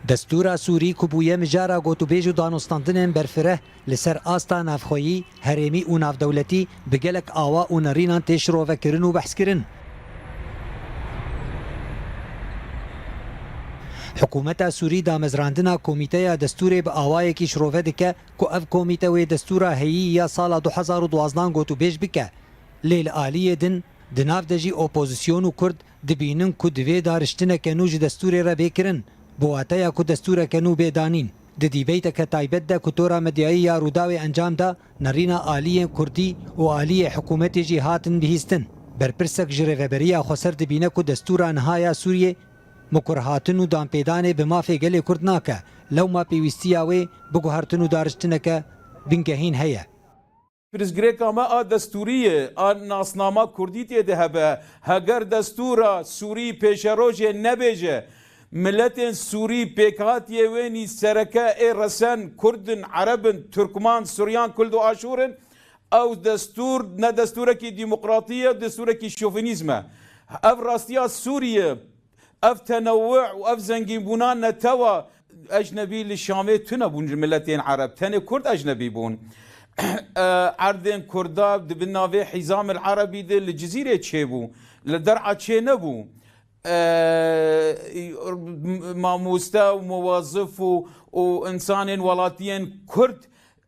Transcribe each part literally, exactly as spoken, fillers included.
Destûra Sûrî ku bûye mijara gotûbêj û danûstandinên berfireh li ser asta navxweyî, herêmî û navdewletî bi gelek awa û nerînan tê şirovekirin û behskirin. Hikûmeta Sûrî damezrandina komîteya destûrê bi awayekî şirove dike ku ev komîte wê destûra heyî ya sala du hezar û duwazdeh gotûbêj bike. Lê li aliyê din, di nav de jî opozîsyon û Kurd dibînin ku divê dariştineke nû ji destûrê re bê kirin, bi wateya ku destûreke nû bê danîn. Di dîbeyteke taybet de ku tora medyayî ya Rûdawê encam da, nerîna aliyên Kurdî û aliyê hikûmetê jî hatin bihîstin. Berpirsek ji Rêveberiya Xweser dibîne ku destûra niha ya Sûriyê mikurhatin û danpêdanê bi mafê gelê Kurd nake, lewma pêwîstiya wê bi guhertin û dariştineke bingehîn heye. Pirsgirêka me a destûrî ye, a nasnama kurdî tê de hebe. Heger destûra Sûrî pêşerojê nebêje, miletên Sûrî pêkhatiyê wênî sereke ê resen Kurd in, Ereb in, Turkman, Suryan, Kurd û Aşûr in, ew destûr ne destûrekî demokratî ye, destûrekî şovinîzm e. Ev rastiya Sûriyê, ev tenewû û ev zengînbûna netewa ecnebî li Şamê tune bûn ji miletên Ereb. Tenê Kurd ecnebî bûn. E, erdên Kurda di bin navê Hîzam el Erebî de li Cizîrê çêbû. Li Der'a çê nebû. E, mamoste û muwazif û, û insanên welatiyên Kurd,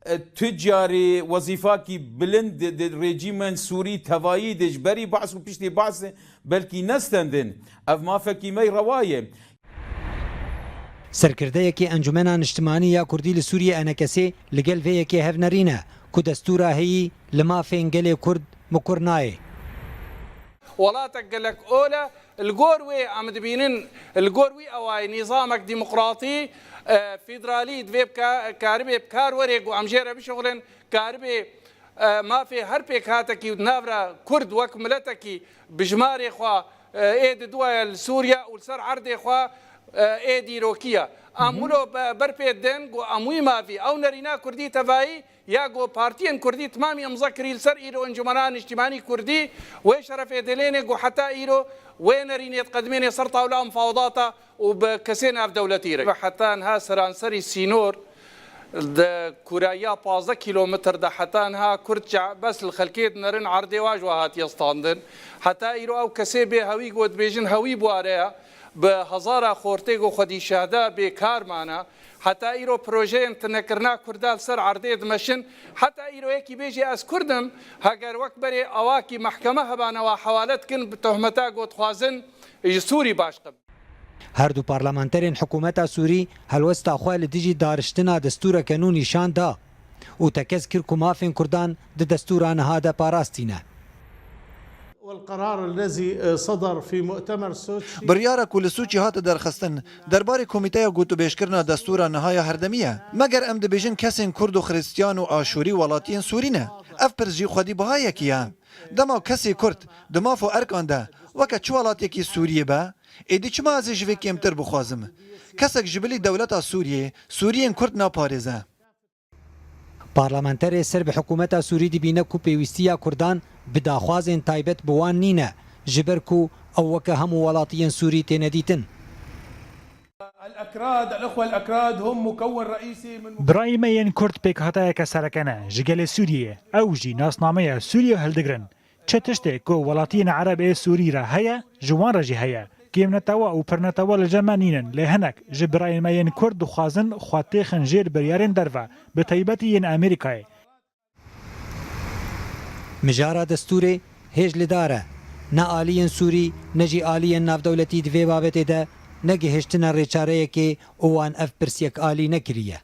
e, tu carî wezîfakî bilind di, di rejîmên Sûrî tevayî de ji berî Baas û piştî Baas belkî nestendin. Ev mafekî me rewa ye. Serkirdeyekê Encumena Niştimanî ya Kurdî li Sûriyê, E N K S, li gel vê yekê hev nerîne ku destûra heyî li mafên gelê Kurd mikur nayê. Welatek gelek ol e. Li gor wê em dibînin, li gor wî awayî nîzamek demokratî, e, federalî divê bika-, karibê bi kar were ku em jê re bişuxulin, karibê, e, mafê her pêkhatekî û di nav re Kurd wek miletekî bi jimarê xwe, e, ê diduwaye li Sûriye û li ser erdê xwe, e, ê dîrokî ye. Em wilo be-, berpê din ku em wî mafî, ew nerîna Kurdî tevayî, ya ku partiyên Kurdî timamî îmza kirî li ser îro Encumena Niştimanî Kurdî wê şerefê dilêne ku heta îro wê nerînê diqedimêne ser tawla mufawedata û bi kesê navdewletî re. Heta niha seranserî sînor di kûrayiya pazdeh kîlometr de heta niha Kurd ca-, bes li xelkê dinerin erdê wa ji wa hatiye standin. Heta îro ew kesê bê hewî ku dibêjin hewî buware ye, bi hezara xortê ku xwedî şehda bê kar mane. Heta îro projeyên tunekirina Kurda li ser erdê dimeşin. Heta îro yekî bêjî ez Kurd im, heger wek berê awakî mehkeme hebane wa hewale dikin bi tohmeta ku dixwazin ji Sûrî başqe bin. Her du parlamenterên hikûmeta Sûrî helwesta xwe li dijî dariştina destûreke nû nîşan da û tekez kir ku mafên Kurdan di destûra niha de parastî ne. والقرار الذي صدر في مؤتمر سوتشي. Biryara ku li Sûçî hate derxistin, derbarê Komîteya Gotûbêjkirina Destûra Niha ya Herdemî ye. Meger em dibêjin kesên Kurd û Xristiyan û Aşûrî welatiyên Sûrî ne? Ev pirs jî xwedî bihayekî ye. Dema kesê Kurd di maf û erkan de weke çi welatekî Sûriyê be, êdî çima ez ê ji vê kêmtir bixwazim? Kesek ji bilî dewleta Sûriyê, Sûriyên Kurd naparêze. Parlamenterê ser bi hikûmeta Sûrî dibîne ku pêwîstiya Kurdan bi daxwazên taybet bi wan nîne, ji ber ku ew weke hemû welatiyên Sûrî têne dîtin. الأكراد، الأخوة الأكراد هم مكون رئيسي من Birayê me yên Kurd pêkhateyeke sereke ne ji gelê Sûriyê. Ew jî nasnameya Sûriyê hildigirin. Çi tiştê ku welatiyên Ereb ê Sûrî re heye, ji wan re jî heye. Kêmnetewa û pirnetewa li cem me nînin, lê hinek ji birayên me yên Kurd dixwazin xwe têxin jêr biryarên derve, bi taybetî yên Amerîkayê. Mijara destûrê hêj li dar e. Ne aliyên Sûrî, ne jî aliyên navdewletî di vê babetê de negihiştine rêçareyekê û wan ev pirs yekalî nekiriye.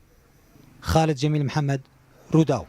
Xalid Cemîl Mihemed, Rûdaw.